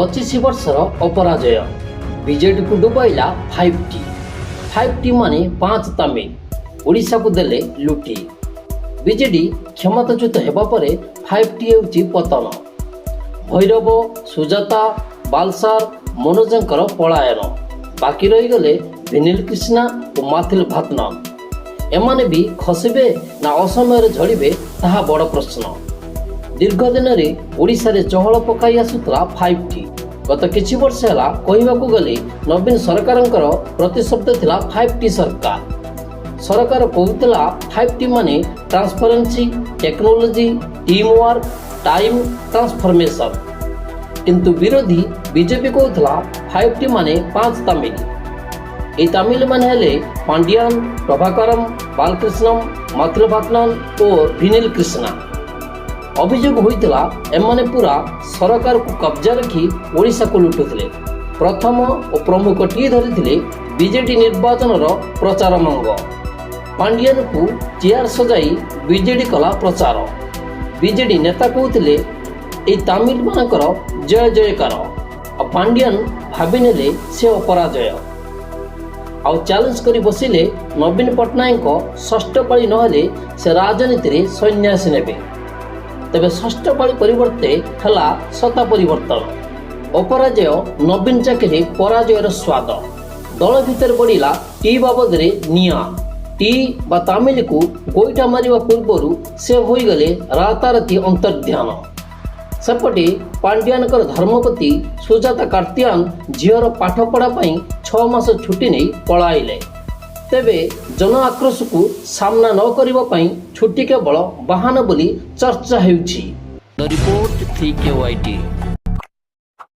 25 ବର୍ଷର ଅପରାଜୟ ବିଜେଡିକୁ ଡୁବାଇଲା ଫାଇଭ୍ ଟି। ଫାଇଭ୍ ଟି ମାନେ ପାଞ୍ଚ ତାମିଲ, ଓଡ଼ିଶାକୁ ଦେଲେ ଲୁଟି। ବିଜେଡି କ୍ଷମତାଚ୍ୟୁତ ହେବା ପରେ ଫାଇଭ୍ ଟି ହେଉଛି ପତନ। ଭୈରବ, ସୁଜାତା, ବାଲସାର, ମନୋଜଙ୍କର ପଳାୟନ। ବାକି ରହିଗଲେ ଭିନିଲ କ୍ରିଷ୍ଣା ଓ ମାଥିଲ ଭାତନନ। ଏମାନେ ବି ଖସିବେ ନା ଅସମୟରେ ଝଡ଼ିବେ, ତାହା ବଡ଼ ପ୍ରଶ୍ନ। ଦୀର୍ଘ ଦିନରେ ଓଡ଼ିଶାରେ ଚହଳ ପକାଇ ଆସୁଥିଲା ଫାଇଭ୍ ଟି। ଗତ କିଛି ବର୍ଷ ହେଲା କହିବାକୁ ଗଲେ ନବୀନ ସରକାରଙ୍କର ପ୍ରତିଶବ୍ଦ ଥିଲା ଫାଇଭ୍ ଟି ସରକାର। ସରକାର କହୁଥିଲା ଫାଇଭ୍ ଟି ମାନେ transparency, technology, team work, time, transformation। କିନ୍ତୁ ବିରୋଧୀ ବିଜେପି କହୁଥିଲା ଫାଇଭ୍ ଟି ମାନେ ପାଞ୍ଚ ତାମିଲ। ଏହି ତାମିଲ ମାନେ ହେଲେ ପାଣ୍ଡିଆନ, ପ୍ରଭାକରମ, ବାଲକ୍ରିଷ୍ଣମ, ମାଥିଲ ଭାତନନ ଓ ଭିନିଲ କ୍ରିଷ୍ଣା। ଅଭିଯୋଗ ହୋଇଥିଲା, ଏମାନେ ପୁରା ସରକାରକୁ କବ୍ଜା ରଖି ଓଡ଼ିଶାକୁ ଲୁଟୁଥିଲେ। ପ୍ରଥମ ଓ ପ୍ରମୁଖ ଟି ଧରିଥିଲେ ବିଜେଡି ନିର୍ବାଚନର ପ୍ରଚାର ମଙ୍ଗ। ପାଣ୍ଡିଆନକୁ ଚେୟାର ସଜାଇ ବିଜେଡି କଲା ପ୍ରଚାର। ବିଜେଡି ନେତା କହୁଥିଲେ ଏଇ ତାମିଲମାନଙ୍କର ଜୟ ଜୟକାର। ଆଉ ପାଣ୍ଡିଆନ ଭାବିନେଲେ ସେ ଅପରାଜୟ। ଆଉ ଚ୍ୟାଲେଞ୍ଜ କରି ବସିଲେ, ନବୀନ ପଟ୍ଟନାୟକଙ୍କ ଷଷ୍ଠ ପାଳି ନହେଲେ ସେ ରାଜନୀତିରେ ସନ୍ନ୍ୟାସ ନେବେ। ତେବେ ଷଷ୍ଠ ପାଳି ପରିବର୍ତ୍ତେ ହେଲା ସତ୍ତା ପରିବର୍ତ୍ତନ। ଅପରାଜୟ ନବୀନ ଚାକିରି ପରାଜୟର ସ୍ୱାଦ। ଦଳ ଭିତରେ ବଢ଼ିଲା ଟି ବାବଦରେ ନିଆଁ। ଟି ବା ତାମିଲକୁ ଗୋଇଠା ମାରିବା ପୂର୍ବରୁ ସେ ହୋଇଗଲେ ରାତାରାତି ଅନ୍ତର୍ଧ୍ୟାନ। ସେପଟେ ପାଣ୍ଡିଆନଙ୍କର ଧର୍ମପତ୍ନୀ ସୁଜାତା କାର୍ତ୍ତିଆନ ଝିଅର ପାଠପଢ଼ା ପାଇଁ 6 ମାସ ଛୁଟି ନେଇ ପଳାଇଲେ। ତେବେ ଜନ ଆକ୍ରୋଶକୁ ସାମ୍ନା ନ କରିବା ପାଇଁ ଛୁଟି କେବଳ ବାହାନା ବୋଲି ଚର୍ଚ୍ଚା ହେଉଛି। The report 3 K.